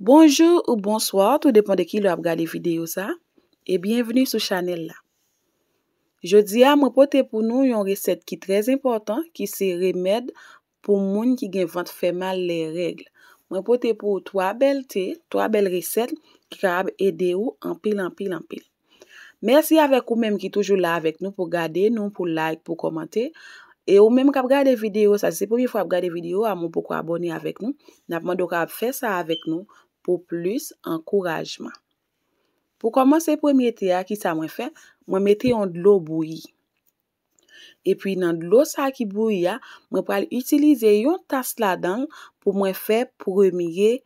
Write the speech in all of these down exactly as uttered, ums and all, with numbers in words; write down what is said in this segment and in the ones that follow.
Bonjou ou bonswa, tou depann de ki lè w ap gade videyo sa, e byenvni sou chanèl la. Jodi a, mwen pote pou nou yon resèt ki trè enpòtan, ki se remèd pou moun ki gen vant fè mal lè règ. Mwen pote pou ou twa bèl te, twa bèl resèt ki kapab ede ou anpil, anpil, anpil. Mèsi avèk ou menm ki toujou la avèk nou pou gade nou, pou like, pou kòmante. E ou menm k ap gade videyo sa, si se premye fwa w ap gade videyo a, men w poko abòne avèk nou, n ap mande w kapab fè sa avèk nou pou plis ankourajman. Pou kòmanse premye te a, ki sa mwen fè? Mwen mete yon dlo bouyi. Epi nan dlo sa ki bouyi a, mwen pral itilize yon tas ladan l pou mwen fè premye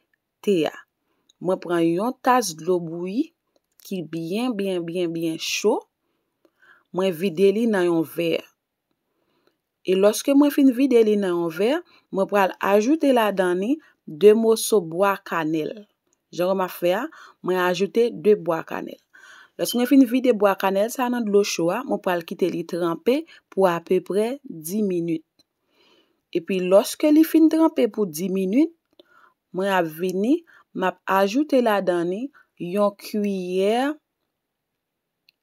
te a. Mwen pran yon tas dlo bouyi ki byen, byen, byen, byen cho. Mwen vide li nan yon vè. E lòske mwen fin vide li nan yon vè, mwen pral ajoute ladan li de moso bwa kanèl. Jan w ap fè a, mwen ajoute de bwa kanèl. Lòske mwen fin vide bwa kanèl sa nan dlo cho a, mwen pral kite li tranpe pou apeprè dis minit. Epi lòske li fin tranpe pou dis minit, mwen ap vini, m ap ajoute ladan li yon kiyè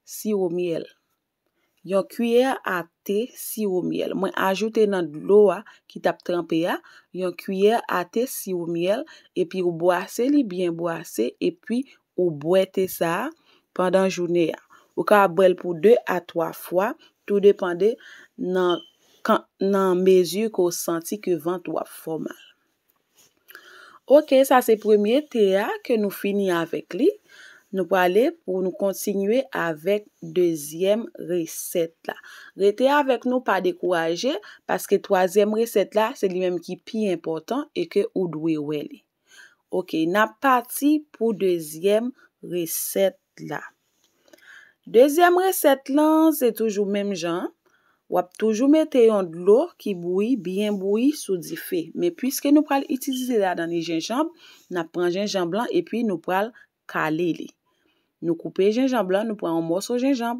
siwo myèl. Yon kiyè a te siwo myèl. Mwen ajoute nan dlo a ki t ap tranpe a, yon kiyè a te siwo myèl, epi ou bwase li byen bwase, epi ou bwè te sa a pandan jounen an. Ou ka bwè l pou de a twa fwa, tou depande nan, kan, nan mezi ke w santi ke vant ou ap fè w mal. Oke, sa se premye te a ke nou fini avèk li. Nou prale pou nou kontinye avèk dezyèm resèt la. Rete avèk nou, pa dekouraje, paske twazyèm resèt la, se li menm ki pi enpòtan e ke ou dwe wè li. Oke, n ap pati pou dezyèm resèt la. Dezyèm resèt lan, se toujou menm jan. W ap toujou mete yon dlo ki bouyi, byen bouyi sou dife. Men piske nou pral itilize ladan li jenjanm, n ap pran jenjanm lan epi nou pral kale li. Nou koupe jenjanm lan, nou pran yon mòso jenjanm,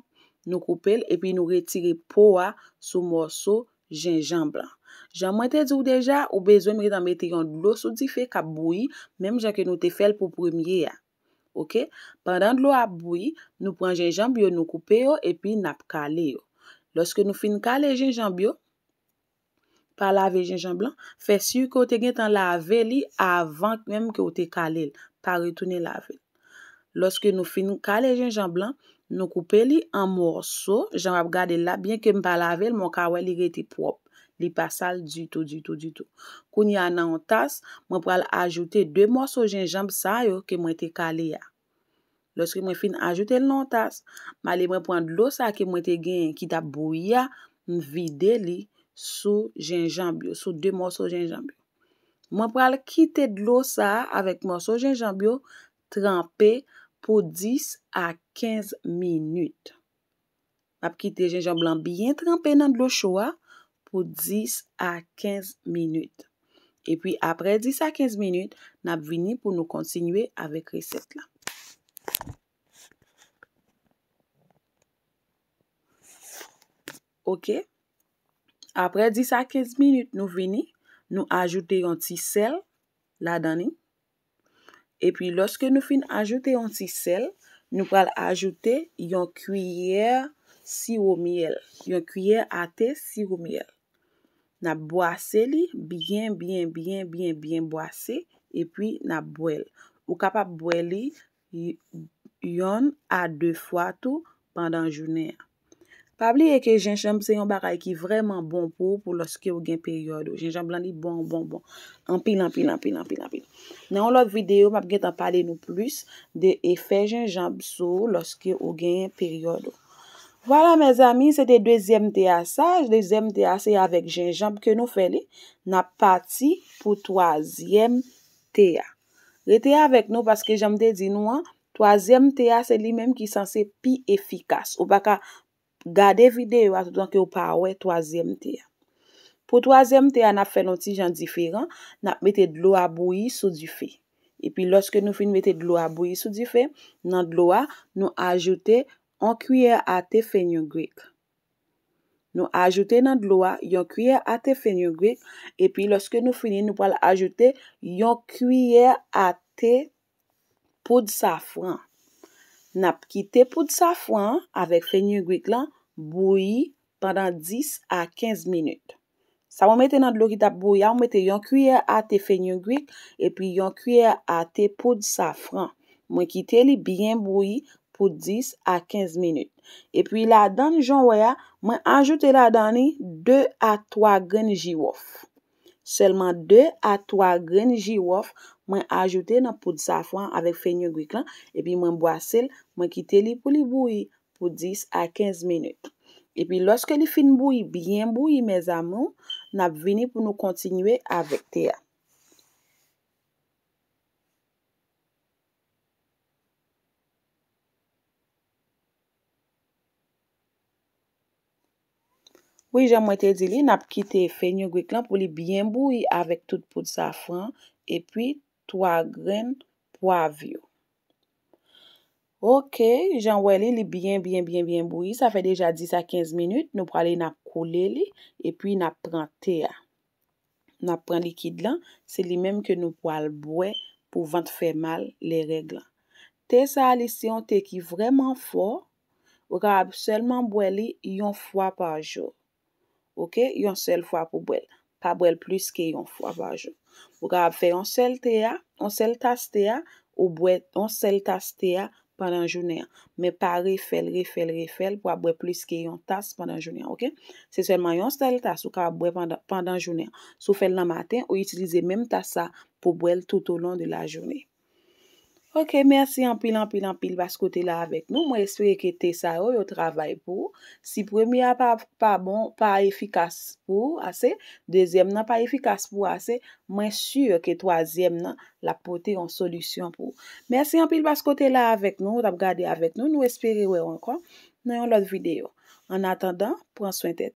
nou koupe l epi nou retire po a sou mòso jenjanm lan. Jan mwen te di w deja, ou bezwen gentan mete yon dlo sou dife k ap bouyi, menm jan ke nou te fè l pou premye a. Oke? Pandan dlo a ap bouyi, nou pran jenjanm yo, nou koupe yo, epi n ap kale yo. Lòske nou fin kale jenjanm yo, pa lave jenjanm lan, fè si ke w te gentan lave li avan menm ke w te kale l. Pa retounen lave l. Lòske nou fin kale jenjanm lan, nou koupe li an mòso, jan w ap gade l la, byenke m pa lave l, men w ka wè li rete pwòp. Li pa sal ditou, ditou, ditou. Kounye a nan yon tas, mwen pral ajoute de mòso jenjanm sa yo ke mwen te kale a. Lòske mwen fin ajoute l nan yon tas, m ale mwen pran dlo sa ke mwen te genyen ki t ap bouyi a, m vide li sou jenjanm yo, sou de mòso jenjanm yo. Mwen pral kite dlo sa a avèk mòso jenjanm yo tranpe pou dis a kenz minit. M ap kite jenjanm lan byen tranpe nan dlo cho a pou dis a kenz minit. Epi apre dis a kenz minit, n ap vini pou nou kontinye avèk resèt la. Oke. Apre dis a kenz minit, nou vini, nou ajoute yon ti sèl ladan li. Epi lòske nou fin ajoute yon ti sèl, nou pral ajoute yon kiyè siwo myèl, yon kiyè a te siwo myèl. N ap bwase li byen, byen, byen, byen, byen bwase, epi n ap bwè l. Ou kapab bwè li y-, yonn a de fwa tou pandan jounen an. Pa bliye ke jenjanm se yon bagay ki vrèman bon pou ou, pou lòske ou gen peryòd ou. Jenjanm lan li bon, bon, bon. Anpil, anpil, anpil, anpil, anpil. Nan yon lòt videyo, m ap gentan pale nou plis de efè jenjanm sou ou lòske ou gen peryòd ou. Vwala, mezanmi, se te dezyèm te a sa. Dezyèm te a, se avèk jenjanm ke nou fè li. N ap pati pou twazyèm te a. Rete avèk nou paske jan m te di nou an, twazyèm te a, se li menm ki sanse pi efikas. Ou pa ka gade videyo a toutan ke w pa wè twazyèm te a. Pou twazyèm te a, n ap fè l yon ti jan diferan. N ap mete dlo a bouyi sou dife. Epi lòske nou fin mete dlo a bouyi sou dife, nan dlo a, nou ajoute yon kiyè a te fenugreek. Nou ajoute nan dlo a yon kiyè a te fenugreek, epi lòske nou fini, nou pral ajoute yon kiyè a te poud safran. N ap kite poud safran an avèk fenugreek lan bouyi pandan dis a kenz minit. Sa mwen mete nan dlo ki t ap bouyi a, mwen mete yon kiyè ate fenugreek epi yon kiyè ate poud safran. Mwen kite li byen bouyi pou dis a kenz minit. Epi ladan l, jan w wè a, mwen ajoute ladan li de a twa grenn jiwòf. Sèlman de a twa grenn jiwòf mwen ajoute nan poud safran avèk fenugreek lan, epi mwen bwase l, mwen kite li pou li bouyi pou dis a kenz minit. Epi lòske li fin bouyi, byen bouyi, mes amours, n ap vini pou nou kontinye avèk te a. Wi, jan mwen te di li, n ap kite fenugreek lan pou li byen bouyi avèk tout poud safran epi twa grenn pwav yo. Ok, jan w wè li, li byen, byen, byen, byen bouyi. Sa fè deja dis a kenz minit. Nou prale, n ap koule li, epi n ap pran te a. N ap pran likid lan, se li menm ke nou pral bwè pou vant fè mal, lè règ lan. Te sa a, li se yon te ki vrèman fò. Ou kapab sèlman bwè li yon fwa pa jou. Ok, yon sèl fwa pou bwè l. Pa bwè l plis ke yon fwa pa jou. Ou kapab fè yon sèl te a, yon sèl tas te a, ou bwè yon sèl tas te a pandan jounen an. Men pa refè l, refè l, refè l pou w ap bwè plis ke yon tas pandan jounen an, ok? Se sèlman yon sèl tas ou kapab bwè pandan, pandan jounen an. Si w fè l nan maten, ou itilize menm tas sa pou bwè l tout au long de la journée. Ok, mèsi anpil, anpil, anpil paske w te la avèk nou. Mwen espere ke te sa yo, yo travay pou ou. Si premye a pa, pa bon, pa efikas pou ou ase, dezyèm nan pa efikas pou ou ase, mwen si ke twazyèm nan, l ap pote yon solisyon pou ou. Mèsi anpil paske w te la avèk nou, w t ap gade avèk nou. Nou espere wè w ankò nan yon lòt videyo. Annatandan, pran swen tèt.